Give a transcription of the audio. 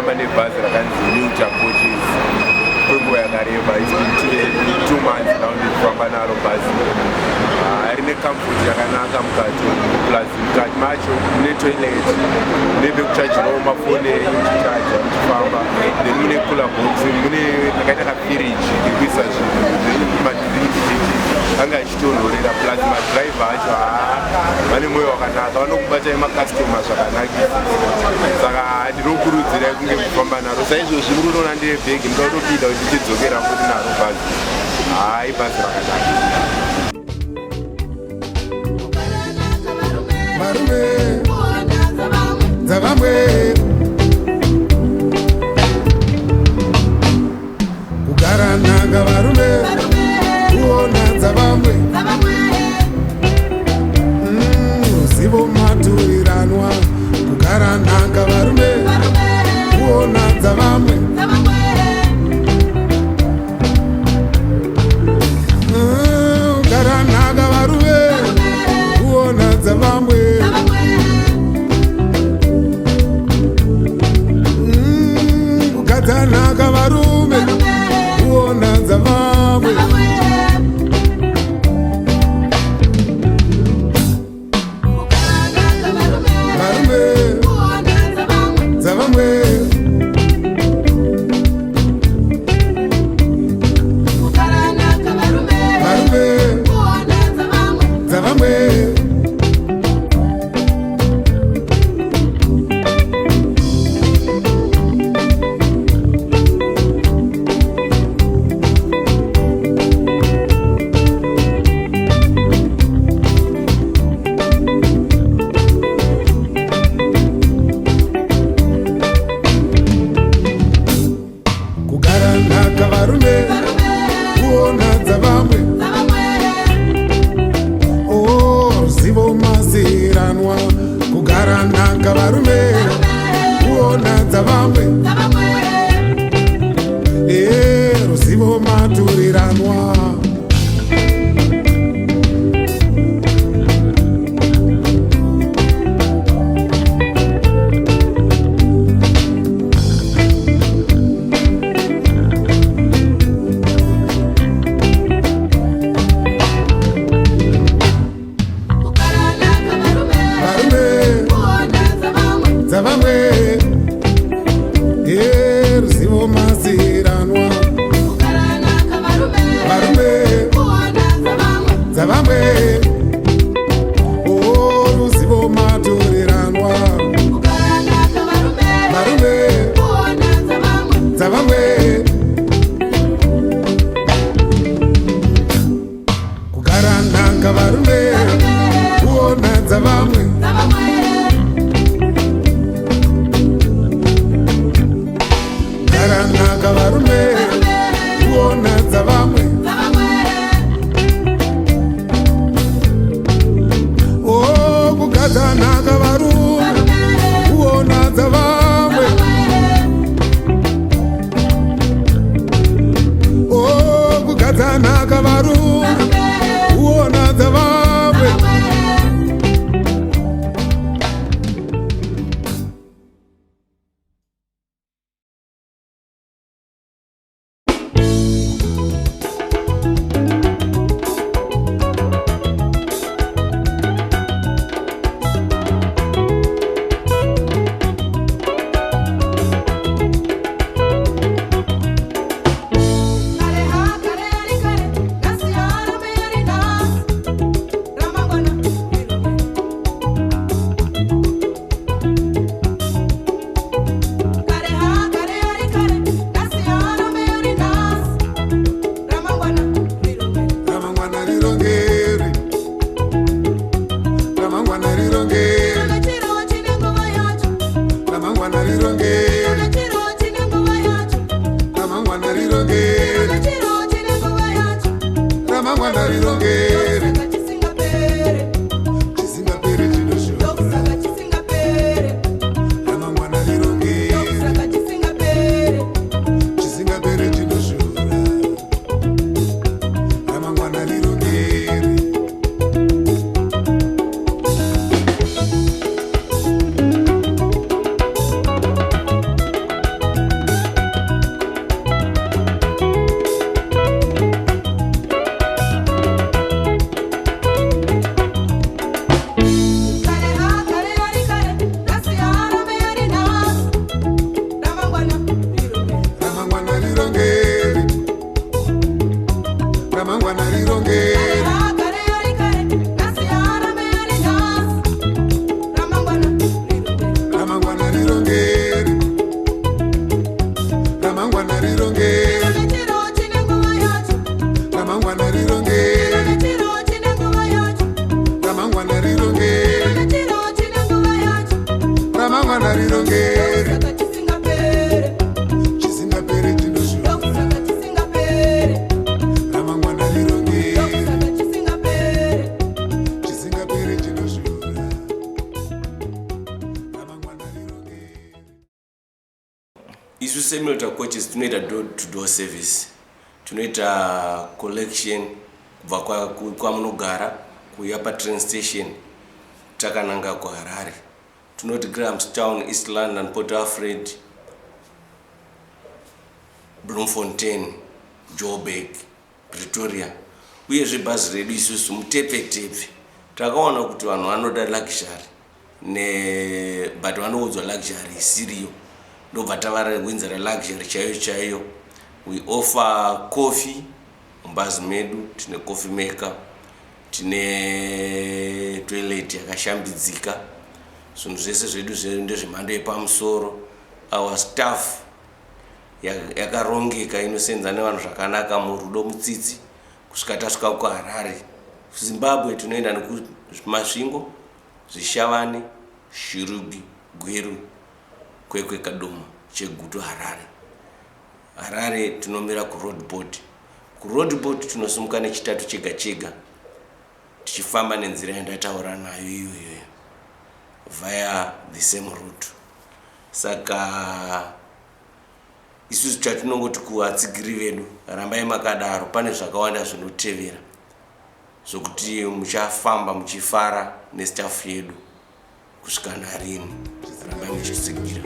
Ndafamba nebhazi rakanzi Newta Coaches kwenguva yakareba. It's been 2 months now ndichifamba naro bhazi. Ah, rine comfort yakanaka mukati, plus mukati macho mune toilet, mune pekuchajirawo mafoni enyu muchichaja muchifamba, then mune cooler box, mune takaita kafiriji kekuisa zvinhu zvenyu, madrinks chichi anga achitonhorera. Plus madhiraivha acho, haa, vane mwoyo wakanaka, vanokubatai makastoma zvakanakisa. Saka ndinokurudzirai kunge kufamba naro. Saizvozvi muri kutoona ndine bhegi, ndoda kutopinda kuti ndichidzokera futi naro bhazi. Haa, ibhazi rakanaka. Varume dzavamwe, kugara nhaka varume, kuona dzavamwe. Ruzivo maturiranwa, kugara nhaka varume, kuona dzavamwe. Kugara nhaka varume, kuona dzavamwe. Kugadza nhaka varume, kuona dzavamwe. Varume dzavamwe, varume dzavamwe. Kugara nhaka varume, kuona dzavamwe. O, ruzivo maziranwa, kugara nhaka varume, kuona dzavamwe. E, ruzivo maturiranwa. Varume dzavamwe, e, ruzivo maziranwa. Varume dzavamwe, o, ruzivo maturiranwa. Varume dzavamwe, kugara nhaka varume, kuona dzavamwe. Kugara nhaka varume, kuona dzavamwe. O, kugadza nhaka varume, kuona dzavamwe. O, kugadza nhaka varume, kuona dzavamwe. Kare ha kare ari kare, nhasi haarame ari nhasi, ramangwana rironge. Kare ha kare ari kare, nhasi haarame ari nhasi, ramangwana rironge. Ramangwana rirongeri, ramangwana rirongeri. Chiro chiro chine nguva yacho. Ramangwana rirongeri. Chiro chine nguva yacho. Ramangwana rirongeri. Chiro chine nguva yacho. Ramangwana rirongeri. Saka chisingapere. Chisingaperi chinoshora. Saka chisingapere. Ramangwana rirongeri. Saka chisingapere. Chisingaperi chinoshora, ramangwana rirongeri. Ramangwana rirongere. Ramangwana rirongere. Ramangwana rirongere. Ramangwana rirongere. Ramangwana rirongere. Ramangwana rirongere. Chisingapere chinoshura. Ramangwana rirongere. Chisingapere chinoshura. Ramangwana rirongere. Isu seMilta Coaches tinoita door to door service. Tinoita collection kubva kwamunogara kuuya patrain station takananga kuHarare. Tinoti Grahamstown, East London, Port Alfred, Bloemfontein, Joburg, Pretoria. Uyezve bhazi redu isusu mutepfetepfe. Takaona kuti vanhu vanoda luxury ne, but vanoudzwa luxury isiriyo, ndobva tavawinzira luxury chaiyo chaiyo. We offer coffee mubhazi medu. Tine coffee maker, tine toilet yakashambidzika. Zvinhu zvese zvedu ndezvemhando yepamusoro. Our staff yakarongeka, inosenza nevanhu zvakanaka, murudo, mutsitsi, kusvika tasvika kuHarare. Zimbabwe tinoenda nekuMasvingo, Zvishavane, Shurugwi, Gweru, Kwekwe, Kadoma, Chegutu, Harare. Harare tinomira kuRoad Board. KuRoad Board tinosimuka neChitatu chega chega, tichifamba nenzira yandataura nayo iyoyoyo, via the same route. Saka isusu chatinongoti kuvatsigiri vedu, rambai makadaro. Pane zvakawanda zvinotevera zvokuti muchafamba muchifara nestaff yedu kusvika narini. Rambai muchitsigira.